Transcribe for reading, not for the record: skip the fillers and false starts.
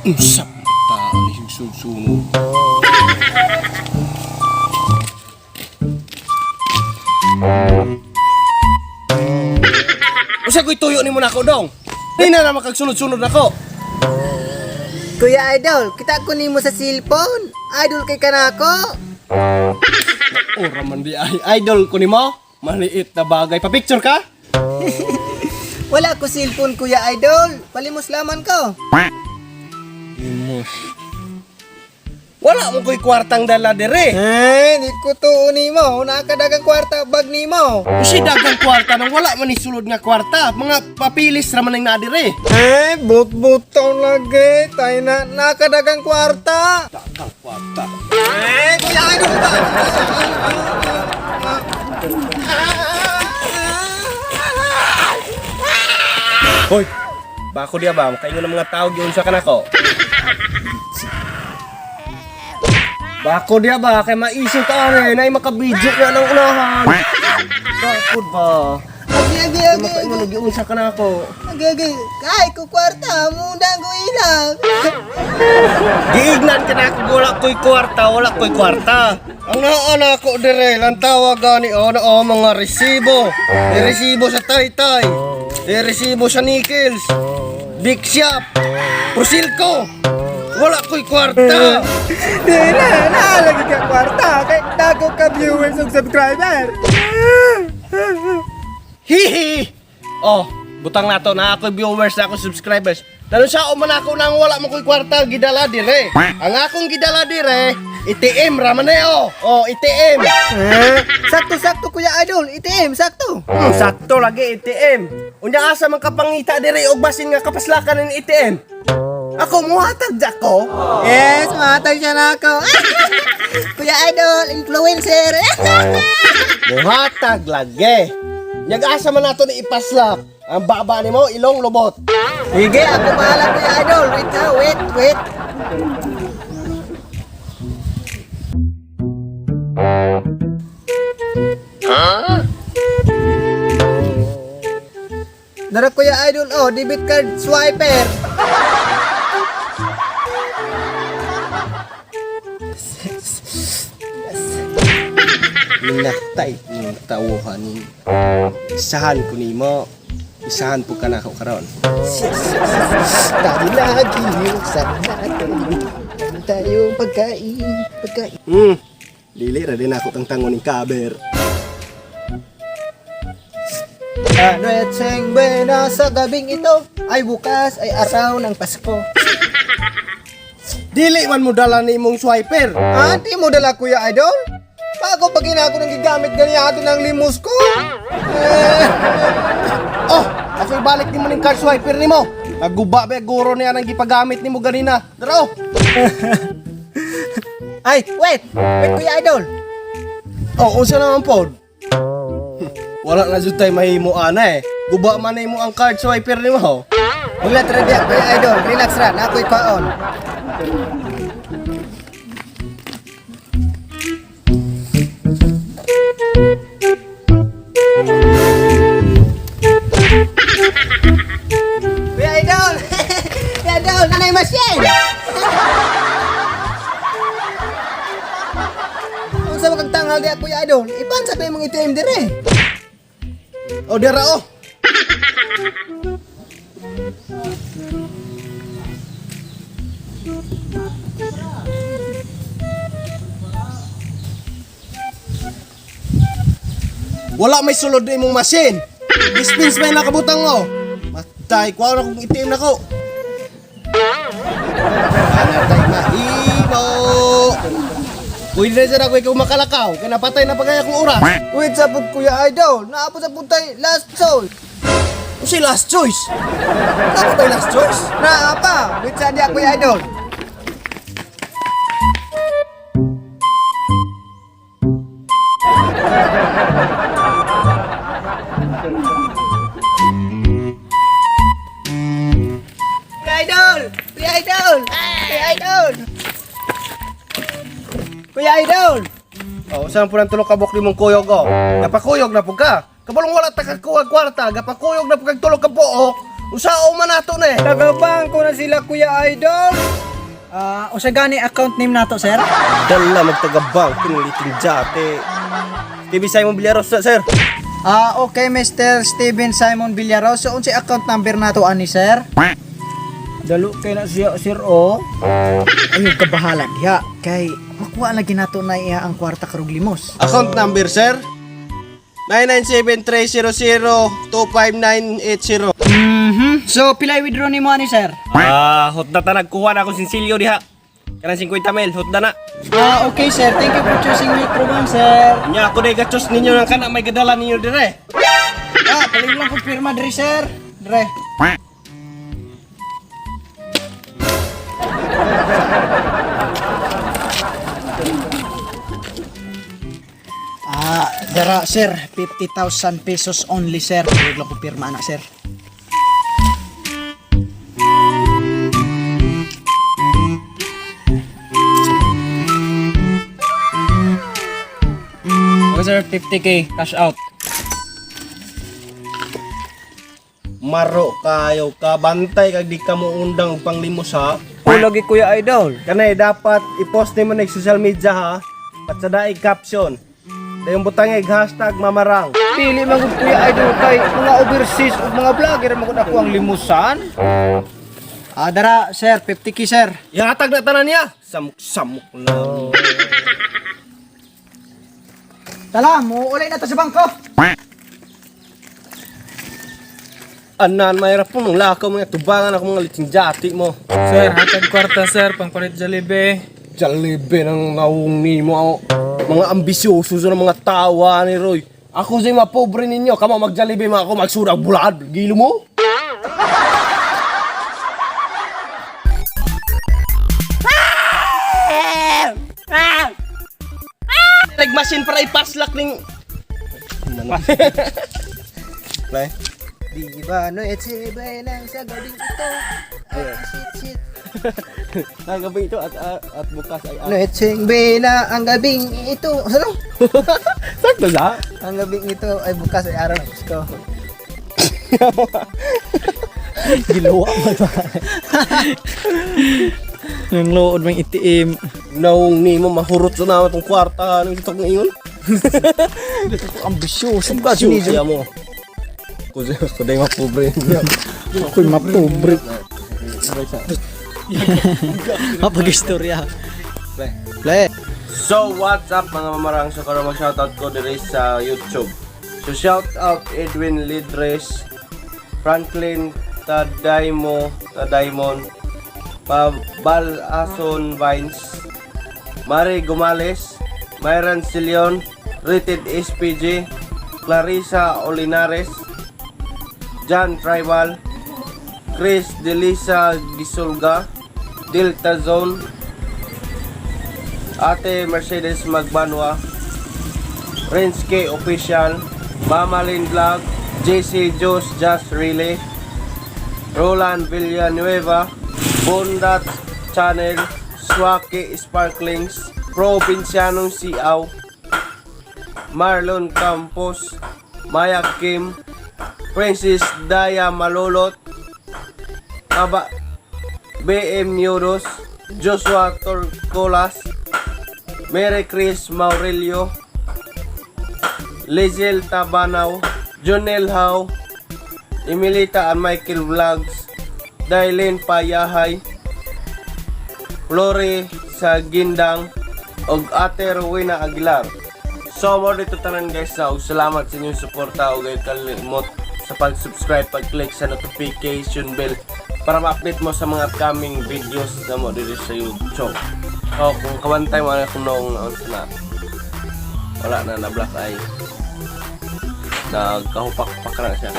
Unsa ta ni sugsunod. Unsa ko'y tuyo nimo nako dong? Di na na makagsunod-sunod nako. Kuya Idol, kita ko nimo sa cellphone. Idol kay kanako. Ora man di ay idol ko nimo. Maliit na bagay. Pa-picture ka? Wala ko cellphone, Kuya Idol. Palimos laman ko. Limos. Wala mo ko'y kwartang dala dire. Eh, di ko tuo nimo. Nakadagang kwarta bag nimo. Usi dagang kwarta nang wala man ni sulod nga kwarta. Mga papilis ra man ang naa dire. Eh, but-butaw lagi. Tayo na nakadagang kwarta. Dagang kwarta. Eh, Kuya Idol ba? Hoy, bako diya ba? Makaingon ng mga tao giun sa kanako. Bako diya ba? Kay maisip ka rin ay makabidyo na ng unahan. Bakod ba? Agi, agi, agi, Makaingon og giun sa kanako. agi, agi. Ay, ko kwarta. Muna ko ilang. Giignan ka na ako, wala ko'y kwarta, wala ko'y kwarta. Ang naa na ako dire, lang tawag gani, oh, na, oh, mga resibo. May resibo sa Taytay, may resibo sa Nickels, Big Shop, Prosilco. Wala ko'y kwarta. Di na, naalagi ka kwarta. Kay dago ka viewers ug subscriber. Hihi! Oh, butang na to na ako viewers na ako subscribers. Lalo sa man ako nang wala mo ko'y kwarta gidala dire. Ang akong gidala dire, ATM ra man eh, oh. Oh, ATM. Eh, sakto-sakto Kuya Idol, ATM, sakto. Sakto lagi ATM. Unya asa man kapangita dire og basin nga kapaslakan ng ATM. Ako muhatag ako. Yes, matay siya na ako. Kuya Idol, influencer. Muhatag lagi. Nyag asa man nato ni ipaslak. Ang baba nimo ilong lobot. Sige, ako bahala Kuya Idol. Wait ha, wait, wait. Dara Kuya Idol, oh, debit card swiper. Minatay ng tawuhan ni. Isahan ko nimo. Isahan po ka na ako karon. Tayo lagi, sarap natin. Tayo pagkain, pagkain. Dili ra din ako tang tangon ning kaber. Nocheng buena sa gabing ito ay bukas ay araw ng Pasko. Dili man mo dala ni imong swiper. Ah, di mo dala Kuya Idol? Bago pa ginako nang gigamit gani ato ng limos ko. Eh, Oh, ako ibalik nimo ning card swiper nimo. Naguba ba guro niya nang gipagamit nimo ganina. Dara oh. Ay, wait! Wait Kuya Idol. Oh, unsa naman pod? Wala na jud tay mahimo ana eh. Guba man na imo ang card swiper nimo. Wala tara diya Kuya Idol, relax ra, na ako'y kwaon. Kuya Idol! Kuya Idol, nanay machine! Unsa ba kang tangal diya Kuya Idol? Ipansa pa imong ATM dire. Oh, dara oh. Wala may sulod na imong machine. Dispense may nakabutang mo. Matay, kuha na kong itim na ko. Ana tay mahimo. Pwede na dyan ako ikaw makalakaw. Kaya napatay na pagaya kong oras. Wait sa pud Kuya Idol, naapod sa pud tay last soul. Kasi last choice. Ako tayo last choice. Naa pa, wait sa diya Kuya Idol. Kuya Idol! Kuya Idol! Kuya Idol! Kuya Idol! Oh, saan po ng tulong kabok ni mong kuyog oh? Napakuyog na po ka. Kabalong wala ta kakuha kwarta, gapakuyog na po kag tulog ka buok. Usao man nato na eh. Taga-bangko na sila, Kuya Idol. Usa gani account name nato, sir? Dala magtaga-bank kinuliting jate. TV Simon Villaros, sir. Okay, Mr. Steven Simon Villaros. So unsay account number nato ani, sir? Dalo kay na siya, sir, oh. Ayaw ka bahala diha kay makuha lagi nato na iya ang kwarta karog limos. Account number, sir? 997-300-25980. So pila withdraw nimo ani, sir? Hot na ta nagkuha na ako sinsilyo diha. Kanang 50 mil, hot na na. Okay sir, thank you for choosing Metrobank, sir. Nya ako day gachos ninyo ng kana may gadala ninyo dire. Paling lang kong pirma diri, sir. Dre. Dara sir, 50,000 pesos only, sir. Paling lang kong pirma na, sir. Okay sir, 50K cash out. Maro kayo ka bantay kag di ka mo undang og panglimos ha. Kulagi, Kuya Idol. Kanay dapat i-post nimo na social media ha. At sa daig caption. Dayong butang #mamarang. Pili man gud, Kuya Idol, kay mga overseas ug mga vlogger man gud ako ang limusan. Dara sir, 50K, sir. Ihatag na tanan niya. Samok-samok lang. Tala, muulay na to sa bangko. Anan, mahirap po nung lakaw mga tubangan ako mga litsinjati mo. Sir, hatag kwarta sir, pangpalit Jollibee. Jollibee ng naong nimo ako. Mga ambisyoso sa mga tawa ni Roy. Ako sa mga pobre ninyo, kamo mag-Jollibee mga ako magsurag bulad. Gilo mo? Nagmasin para ipaslak ning. Play. Di ba no it's lang sa gabing ito. Ay, shit, shit. Ang gabi ito at bukas ay No it's bela ang gabing ito. Ano? Sakto sa? Ang gabing ito ay bukas ay araw ng Pasko. Giluwa ba ba? Nang lood mang ATM. Naong nimo mahurot sa naman itong kwarta. Anong ito kong ingon? Ambisyoso ka Siya mo. Kusi kuday mapobre ninyo. Ako'y mapobre. Mapag-istorya. Play. So what's up mga mamarang, so karon mag-shoutout ko diri sa YouTube. So shoutout Edwin Lidres, Franklin Tadaimo, Tadaimon, Pabal Ason Vines, Mari Gumales, Myron Silion, Rated SPG, Clarissa Olinares, John Tribal, Chris Delisa Gisulga, Delta Zone, Ate Mercedes Magbanwa, Renske Official, Mama Lynn Vlog, JC Jos Just Really, Roland Villanueva, Bondat Channel, Swaki Sparklings, Provincianong Siaw, Marlon Campos, Maya Kim, Princess Daya Malolot, Aba, BM Euros, Joshua Torcolas, Mary Chris Maurelio, Lizel Tabanaw, Jonel Howe, Emilita and Michael Vlogs, Dailin Payahay, Flore sa Gindang, og Ate Rowena Aguilar. So, more dito tanan guys na, og salamat sa inyong suporta og ay kalimot sa pag-subscribe, pag-click sa notification bell para ma-update mo sa mga upcoming videos na mo dito sa YouTube. So, kung kawantay mo na kung noong naon na wala na na black eye. Nagkahupak-pak na siya.